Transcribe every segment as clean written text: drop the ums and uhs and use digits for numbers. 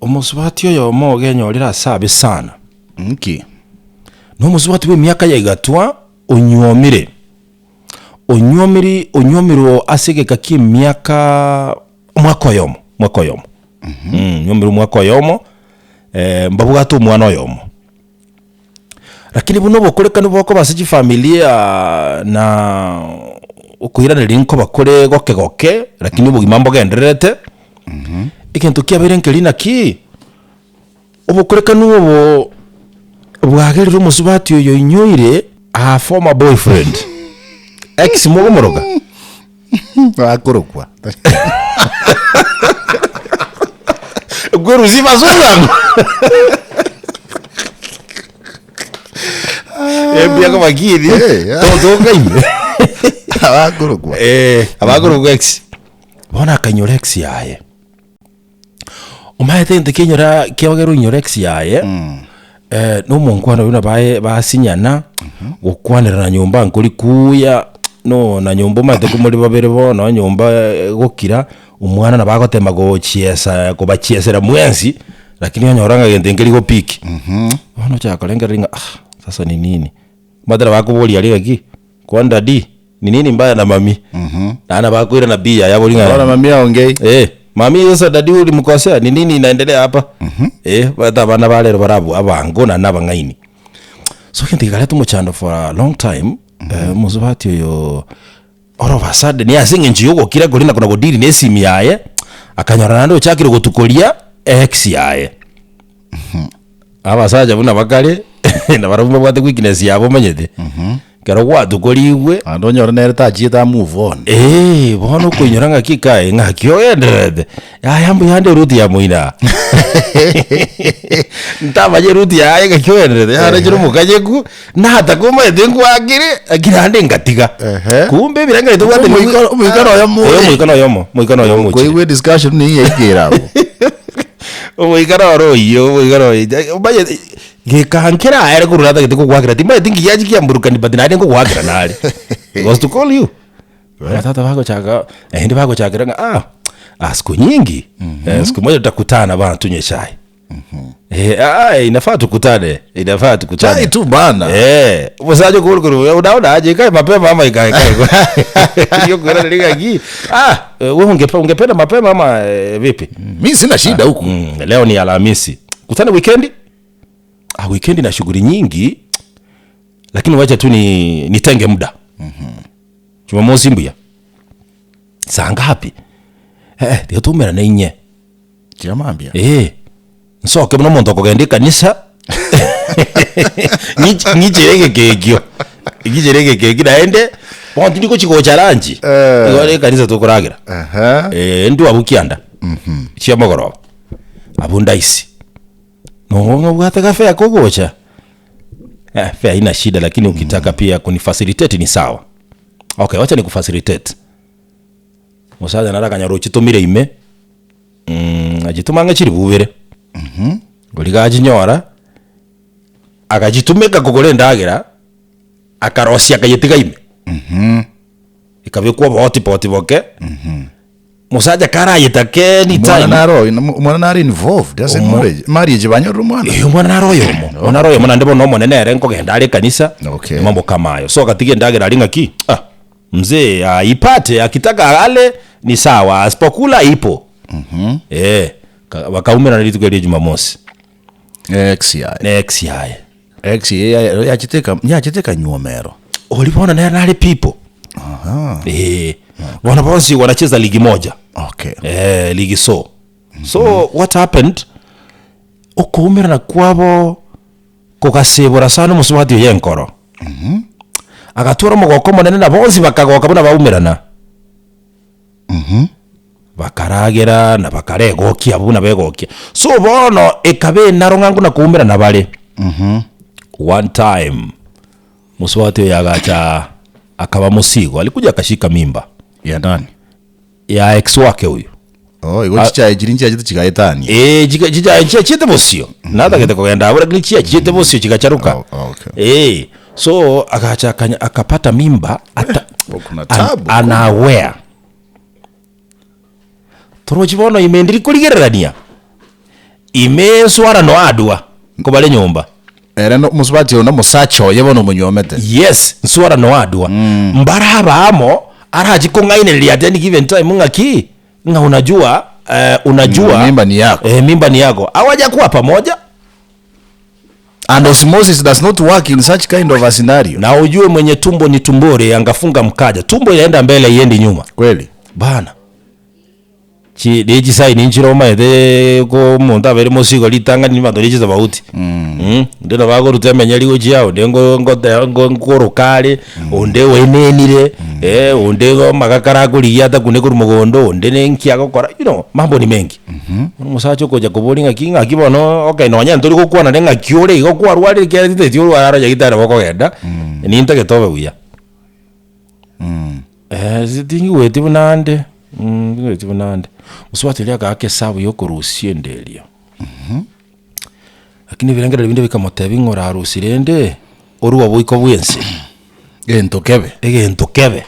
Omosubati oyomo ogenyorire ase abe sana. Nki? Nomosubati bw'emiaka ya igatwa onyuomire. Onyuomiri onyuomirwe ase egeka ki'emiaka omwaka oyomo, omwaka oyomo. Onyuomire omwaka oyomo, mbabwate omwana oyomo. Lakini buna obokorekanu bokoba ase chifamilia na okoiraneria nkoba kore goke goke, lakini obogima mbogendererete, egento kiabeire nkeri naki, obokorekanu obo bwagerire omosubati oyo oinyoire her former boyfriend, ex mokomoroka. Bakorokwa. Kwerusia ase obwango. Ebiago bakiri Eh, totoka ime. Abakorokwa. Eh, abakorokwa ex. Bono akainyora ex yaye. Omanyete egento kiainyora kiagera oinyore ex yaye, na omonkwana oyio nabaye basinyana, gokwanerana nyomba nkori kuya, no na nyomba omanyete komori babere bono nyomba egokira, omwana nabo agotema gochiesa kobachiesera mwensi, lakini onyora ng'a gento nkeri gopiki. Bono ochaka korengereria ng'a ah sasa ni nini? Omanyete nabo akoboria aria ng'aki, kwani daddy, Ni nini mbaya na mami? Naende nabo akoirana bi yaya abori ng'a Bono mami aongei. Eh, mami sasa daddy ulimkosea ni nini inaendelea hapa? Eh, omanyete abana ba rero bare abwo abango naende abang'aini. So egento gekareta omochando for a long time, eh, omosubati oyo all of a sudden ase eng'encho ya ogokira koria na kona godeal na esimi yaye, akanyora naende ochakire gotukoria ex yaye. Abasacha buna bakare, nabarabwo mbabwate weakness yabo omanyete, ekero gwatukorigwe. Naende onyore nere tachiete a move on. Eeh, bono okoinyora ng'aki kaye, ng'aki ogendererete, yaya mbuya ande eruti ya moino aa. Ntamanya eruti yaye ng'aki ogendererete, yarechire omokanyeku, nataka omanyete nkwakire, lakini naende ngatiga. Ehe. Kumbe ebirengererio tobwate Omoika- omoika noyomo Eh, ore. omoika noyomo, omoika noyomo ochire. Koigwa ediscussion nigo yaikire abwo. Omoika noro oyio, omoika noro oyio, omanyete geka nkere aere korwa natagete kogoakera timanyeti nki giachia kiamburukani but naende nkogoakera nare. I was to call you. Abatata bagochaka naende bagochakera ng'a ah, ah siku nyingi, eh, siku moja tutakutana bana tunywe chai. Eh, ah, inafaa tukutane, inafaa tukutane. Chai tu bana. Eh, omosacha okobora korwa unaona aje ikae mapema ama ikae ikae. Riria okoiraneria ng'aki, ah, wewe ungepe, ungependa mapema ama eh, vipi? Mi sina shida huku. Mm, leo ni Alhamisi. Kutane wikendi? Ah, wikendi na shughuli nyingi lakini wacha tu ni nitenge muda. Jumamosi mbuya. Saa ngapi? Eh, eh, tiga toumerane inye. Kera mambia. Ee, nsoke buna omonto okogenda ekanisa, ng'ich- ng'ichere egeka ekio, ng'ichere egeka ekio naende, bono tindi gochi gocha lunch, Eh. igo ere ekanisa tokoragera. Ehe. Eh, ndwe abwo kianda, chia mogoroba, abwo ndaisi. Nogo ng'obwate gafare kogocha, eh, fare haina shida lakini ukitaka pia kunifacilitate ni sawa. Okay, wacha nikufacilitate. Omosacha nare akanyora ochitomire ime, achitoma ang'e chilifu ibere, oria gachinyora, agachitumeka kogora endagera, akarosia akayetiga ime, ekabekwa obohotpot boke, mosacha karayetake Omwana anytime. naro oyo, omwana nare involved ase Omo- marriage, marriage banyorire omwana. Eh, omwana nare oyomo, omwana nare oyomo naende bono omonene ere nkogenda are ekanisa, Okay. mambo kama ayo. So agatiga endagera aria ng'aki, ah. Mzee aipate akitaka ale ni sawa asipokula ipo eh, ka- bakaumerana rituko erio jumamosi Ex yaye. ne ex yaye Ex ye ya- yachete eka- yachete ekanyuoma ero. ori bono nere nare people eh, bono bonsi wanacheza ligi moja Okay. eh, ligi so so what happened okoumerana kwabo Kogasibora sana omosubati oye enkoro. Agatwara omogoko omonene na bonsi bakagoka buna baumerana. Bakaragera na bakaregokia abwo buna begokia. So bono ekaba enaro ng'a nguna koumerana bare. One time, mosubati oyo agacha akaba mosigo, alikuja akashika mimba Ya nani? ya ex wake huyu. Oh, igo chichae chiria nchiachete chigaetania. Eh, chika- chichae chiachiete bosio natagete kogenda abwo lakini chiachiete bosio chigacharuka Oh, okay. Eh, so agacha akanya- akapata mimba ata, kuna tabu. unaware torochi bono ime ndiri korigererania. Ime enswara noadwa nkobare nyomba. Ere no omosubati oyo nomosacha oye bono omonywomete. Yes, nswara noadwa. Mbare abaamo arachi kong'ainereria at any given time ng'aki, ng'a unajua eh, unajua Mm, mimba ni yako. Eh, mimba ni yako. Hawajakuwa pamoja. And osmosis does not work in such kind of a scenario. Na ujue mwenye tumbo ni tumbore, angafunga mkaja. Tumbo inaenda mbele, iendi nyuma. Kweli. Bana. Chi ne chisaini nchire omaete ko omonto abeire mosigo ritang'ani nibanto ne chitofauti mh, onde nabo akoruta emenyeri gochia onde ngo ngote ngo nkoroka are, onde oenenire, onde igo amagakara akorigia atakune korwa mogondo, onde ne nki agokora you know, mambo ni mengi. Bono omosacha okocha koboria ng'aki ng'aki bono okay nonye ntori gokwana ne ng'aki ore igo kwarwarire ekiagera titaeti orware aro nyagetari nabo okogenda, nintagete obe buya. Eh, tingigweti buna ande, tingigweti buna ande. Mosubati oria agaaka esabu ya okorusia enda eria. Lakini ebirengererio binde bikamotebia ng'a orarusie rende, orue oboiko bwa ense. Egento kebe. Egento kebe,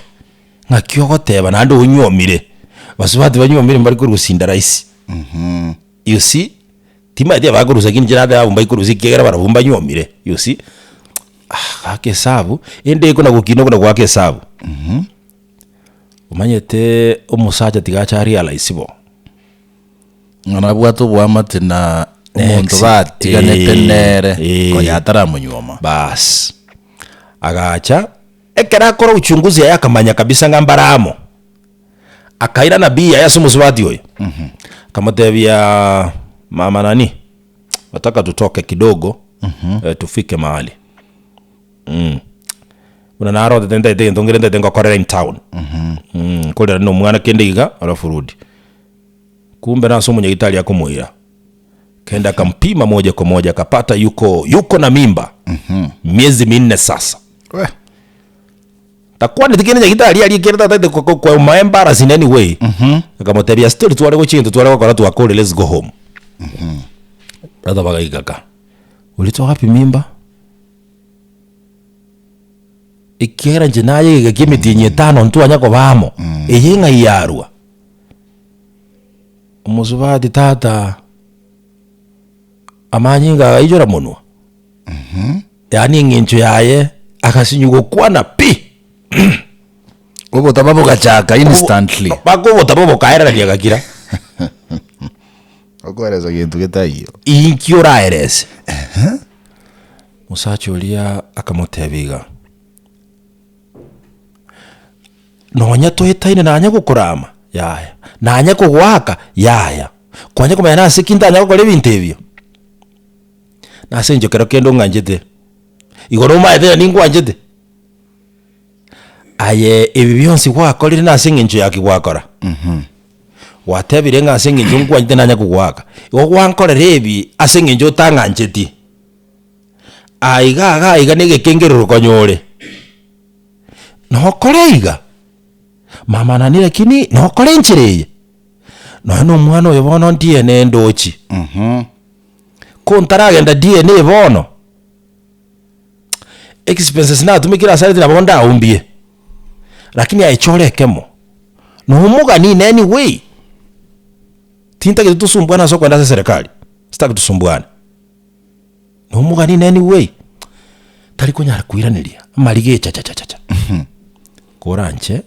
ng'aki ogoteba naende onywomire, basubati banywomire mbari korusia inda rahisi. You see, timanyeti abakorusia lakini inche nateba abwo mbaikorusia ekiagera barabwo mbanywomire, you see. Gaka esabu, ende ekona gokina okona goaka esabu. Omanyete omosacha tiga ache arealize bo. Ng'a nabwate oboamate na omonto Ex- batiganete eh, nere eh. konya ataramonyuoma. Baas, agacha, ekero akora uchunguzi yaye akamanya kabisa ng'a mbare amo, akairana bi yaye ase omosubati oyo, akamotebia mama nani, nataka tutoke kidogo eh, tufike mahali mm. Buna narotete ntaete egento nkere ntaete ngokorera in town mm, korera na omwana kende iga alafu rudi. Kumbe nase omonyagitari akomoira, kenda akampima moja kwa moja akapata yuko yuko na mimba miezi minne sasa. We. Takwaneti kende nyagitari aria ekere tataete ko- ko- komoa embarrass in any way. Akamotebia still tware gochia egento tware gokora twakore let's go home. Brother bagaikaka, ulitoa wapi mimba? Ekiagera inche naye egeka kia emetienyi etano ntwanya koba amo, eye ng'ai yarwa? Omosubati tata, amanyinga agaichora monwa, yaani eng'encho yaye agasinywa gokwana pi. Obotaba bogachaka instantly. Mpaka obotaba bokaerereria gakira. Okoeresa gento getaiyo. Inki oraerese? Omosacha oria akamotebia iga, Nonya toetaine nanye gokorama? Yaya. Nanye kogoaka? Yaya. Kwanya komanya nase ki ntanya gokora ebinto ebio? Nase inche kero kende ong'anchete, igo nomaete ng'a ningwanchete? Aye ebi bionsi gwakorire nase eng'encho ya ki gwakora? Gwatebire ng'a ase eng'encho nkwanchete nanye kogoaka, igo gwankorera ebi ase eng'encho otang'ancheti. Aiga iga aiga na egekengerero konyore, nokore iga? Mama nani lakini nokore enchera eye? Nonya na omwana oyo bono DNA ndochi, ko ntaragenda DNA bono, expenses natumekire ase areti nabo ndaumbie, lakini aye chora ekemo, nomogani in any way, tintagete tosumbuane ase okoenda ase eserekari, sitaki tusumbuane. Nomogani in any way, tari konyara koiraneria amariga echachachachacha. Koranche,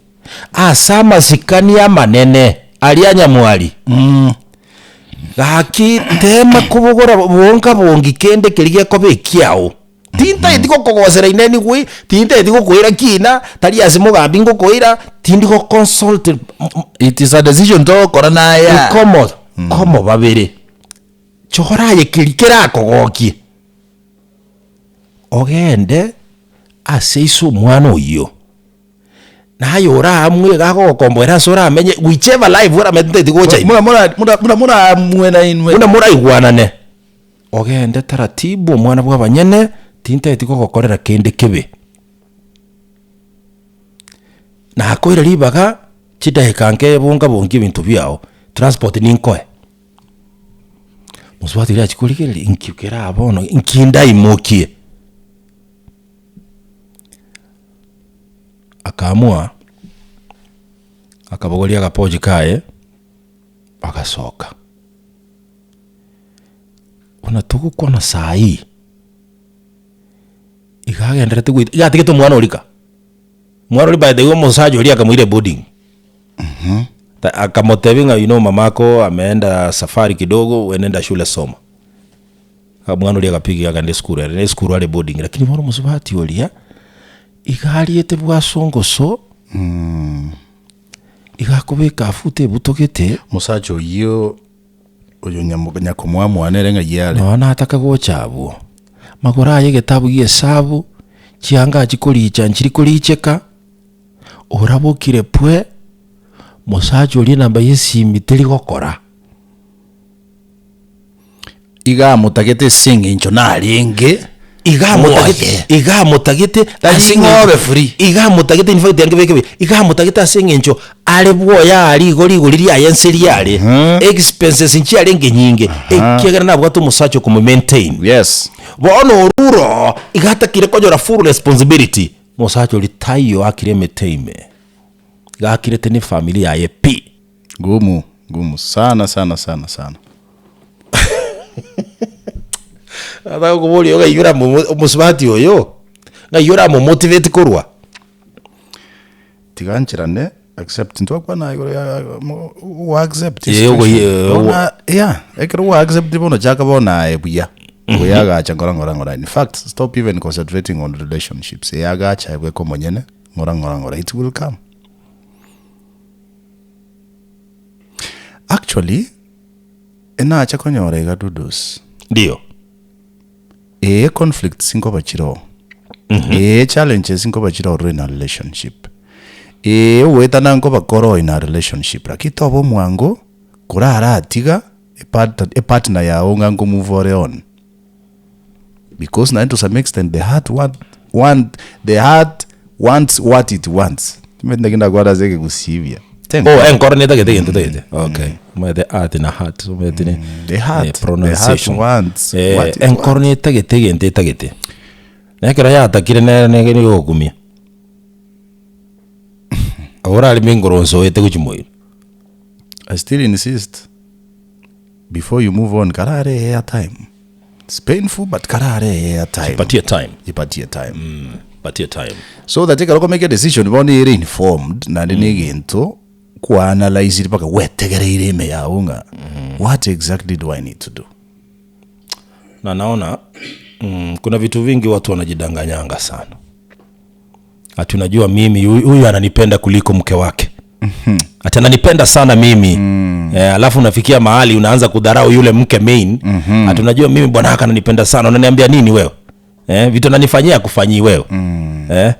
ase amasikani amanene aria nyamwari, gaki tema kobogora bonka bongi kende keria gekoba ekiao. Tintageti gokogosera in any way, tintageti gokoira kina, tari ase mogambi ngokoira, tindi go consult It is a decision togokora naye. Komo, komo babere. Chora aye keria kerakogokie, ogende ase ise omwana oyio, naye oraamue iga agogokomboera ase oramenye whichever life oramenye tintageti gocha ime. Muna muna muna muna moraamue nainwe. Buna moraigwanane, ogende taratibu omwana bwa abanyene, tintageti kogokorera kende kebe. Nakoire ribaga, chidakika nke bonga bongi ebinto biago, transport ninkoe. Mosubati oria achia korigereria, inki kere aa bono, inki ndaimokie? Akaamua, akabogoria agapochi kaye, agasoka. Buna togokwana saii, iga agenderete goita, iga atigete omwana oria ka. Omwana oria by the way omosacha oria akamoira eboarding. Ta akamotebia ng'a you know mamako ameenda safari kidogo we nenda shule soma. Omwana oria agapiga akagenda esukuru ere na esukuru are boarding lakini bono omosubati oria, iga ariete bwasongoso, iga akobeka afuta ebutogete. Omosacha oyio oyo nyamo- nyakomwamwa nere ng'ai are? Nonya nataka gocha abwo, magoro aye egetabu gia esabu, chianga achia koricha nchiri koricheka, orabokire pwe, mosacha oria enamba ya esimi teri gokora. Iga amotagete ase eng'encho narenge Iga amotagete, oye. iga amotagete Tari ase ng'obe eng'encho- free. iga amotagete in fact yange beke buya, iga amotagete ase eng'encho are bwoye aria igo rigori riaye nse riare, expenses nchiarenge nyinge, ekiagera nabwate omosacha okomo maintain. Yes. Bono orure oo, iga atakire konyora full responsibility, mosacha oria taiyo akire emete ime, iga akirete ne efamiri yaye pi. Ngumu, ngumu sana sana sana sana. Nataka koboria ng'ai oramo omosubati oyo, ng'ai oramomotivate korwa? Tiga ncherane accept ntwakwana igoro ya mo gwa accept Eh, situation. ogoyi- Bono yeah, ekero gwa accept bono chaka bono aye buya, koyagacha ng'ora ng'ora ng'ora. In fact, stop even concentrating on relationships, eyagacha aye bweka omonyene ng'ora ng'ora ng'ora, it will come. Actually, enacha konyora iga Dudos. Ndio. Ee conflicts nkoba chire oo. Ee challenges nkoba chire ororo in a relationship. Ee ogoetana nkoba kore oo in a relationship lakini toba omwango koraratiga epart epartner yago ng'a nko move ore on. Because naende to some extent the heart want want the heart wants what it wants. Timanyeti naki ndakwane ase ekegusii buya. Oh, enkoro netagete egento etagete. Okay. Omanyete art na heart, omanyete ne The heart, eh, the heart pronunciation. wants Eh, what it enkoro wants. netagete egento etagete. Na ekero yatakire nere nege nigo ogokumia. Orareme enkoronso oete gochia moino. I still insist before you move on karare air time. It's painful but karare air time. Jipatie time. Jipatie time. Patie time. So that ekero okomake a decision bono ere informed naende na egento kwaanalyzire mpaka gwetegereire ime yago ng'a what exactly do I need to do? Na naona kuna vitu vingi watu wanajidanganyanga sana. Ati unajua mimi huyu huyu ananipenda kuliko mke wake. Ati ananipenda sana mimi. Eh, alafu unafikia mahali unaanza kudharau yule mke main. Ati unajua mimi bwana wako ananipenda sana. Unaniambia nini wewe? Eh, vitu ananifanyia akufanyii wewe. Eh?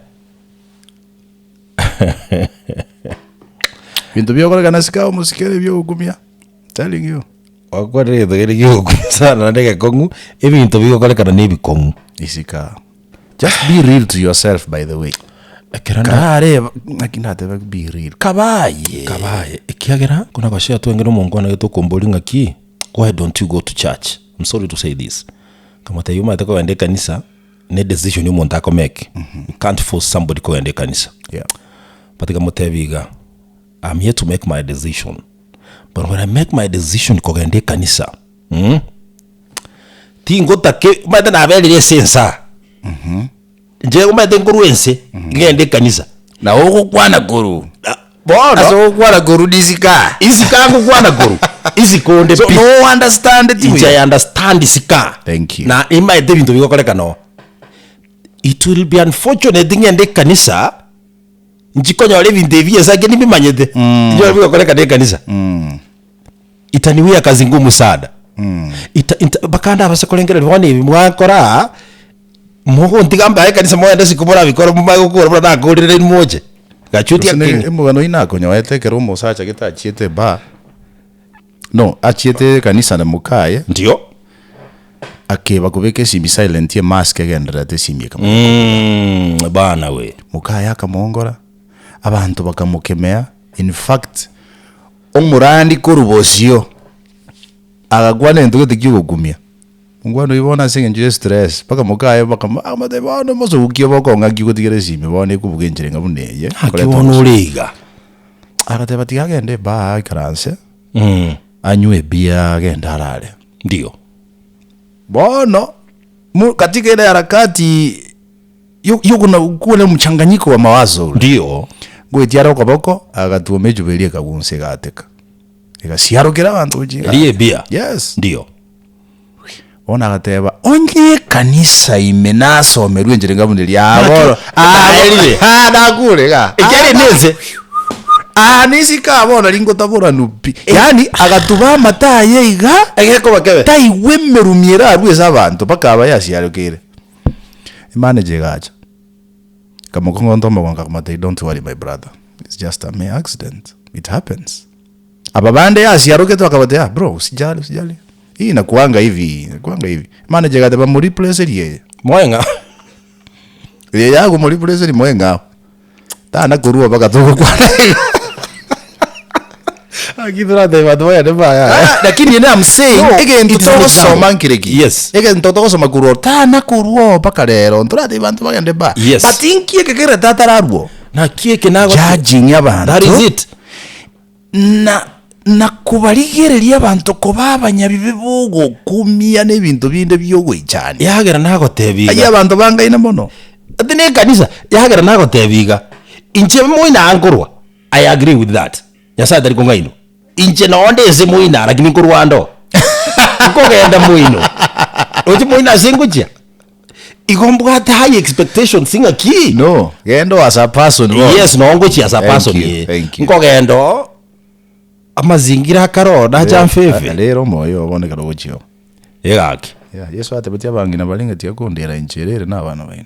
Binto biokorekana sika omosikere biogokumia telling you. Gwakwanire egento kere giogokuma sana naende egekong'u, ebinto bigokorekana na ebikong'u. Isika. Just be real to yourself by the way. Ekero na Karare naki natebe be real. Kabaye. Kabaye, ekiagera kona gose twenge na omonkwana gete okombori ng'aki, why don't you go to church? I'm sorry to say this. Nkamotebia omanyete kogenda ekanisa, ne edecision omonto akomake, you can't force somebody kogenda ekanisa. Yeah. But nkamotebia iga, I'm here to make my decision, but when I make my decision kogenda ekanisa, mh, tingotake omanyete naberire ase ensaa, inche omanyete nkorwa ense, ngende ekanisa. Na ogokwana korwa. Ah, bono Ase ogokwana korwa disika. isika ngokwana korwa, isiko onde So pi. no understand it Inche buya. I understand isika. Thank you. Na imaete ebinto bigokorekana oo. It will be unfortunate ng'ende ekanisa, nchikonyora ebinto ebi ase ake nimbimanyete, ninyore bigokorekana ekanisa. Itaniwia kazi ngumu sana. Ita ita mpaka ndabase korengereria bono ebi mwakora aa, mogontiga mbae ekanisa mogende isiko morabikore momanye gokora buna nakorire moche. Gachutia Gose king. emogano oyio nakonyoete ekero omosacha gete achiete bar, no achiete ekanisa na mokaye, Ndio. akeba kobeka esimi silent emask egendererete esimi ekamo Bana we. Mokaye akamoongora, abanto bakamokemea, in fact omorandi korwa bosio agakwana egento gete kiogokumia. Omwana oyio bono ase eng'encho ya estress mpaka mokaye bakamo akamotebia bono omosogokia bokong'a ki ogotigera esimi bono ekobuga enchera enga buna eye Naki koreta bono obosa. ore iga. Agateba tiga agende ebaa aikaranse, anywe ebiya agende arare. Ndio. Bono mu katika ile harakati yo- yokona kuwa na mchanganyiko wa mawazo ule Ndio. ngoetia are okoboko agatuoma echuba eria ekagunsa egateka egasiarokera abanto gochia iga. Eria ebia. Yes. Ndio. Bono agateba onye ekanisa ime nasomerwe enchera enga buna eria Naki- bono Naerire. Ah, nakure iga. Ekiagera nense. Ah, nisike aa bono ringotaboranu pi. Yaani agatuba amata aye iga, Egekoba kebe. taigwa emerumi erarue ase abanto mpaka aba yasiarokeire. Emanager egacha, ekamokongonta omogongo akamotebia don't worry my brother, it's just a mere accident, it happens. Aba bande yasiarokete bakabatebia ah bro usijali usijali, hii inakuanga hivi, inakuanga hivi. Emanager egateba moreplace rieye. Moe ng'a. Eye yago moreplace moe ng'ao. Tana korua mpaka togokwana iga. Aki toratebia banto bagende mbaya. Ah, lakini ere I'm saying No, egento it is an togosoma example. nkere ki Yes. egento togosoma korwa oo, tana korwa oo mpaka rero ntoratebia banto bagende mbaya Yes. but inki eke kere tatararwa oo? Naki eke nago Judging abanto. That is it. Na na kobarigereria abanto koba abanyabibe b'ogokumia na ebinto binde bi'ogoichania. Yagera nagotebia Ayio iga. abanto bangaine mono. Ati na ekanisa, yagera nagotebia iga, inche moina nkorwa, I agree with that, Nyasaye tari kong'ainwa. Inche noo nde ase moina lakini nkorwa ande oo. Nkogenda moino, roche moino ase ngochia, igo mbwate high expectations ng'aki. No, genda oo as a person bono. Yes, noo ngochia as a Thank person you, eh. thank you. Nkogenda oo, amazingira akare oo, nacha mfefe. Rero omoyo oo bono ekero ogochia oo. Egaki. Yeah, Yeso atebetie abang'ina baria ng'a tiga kondera inche, rere na abana baino.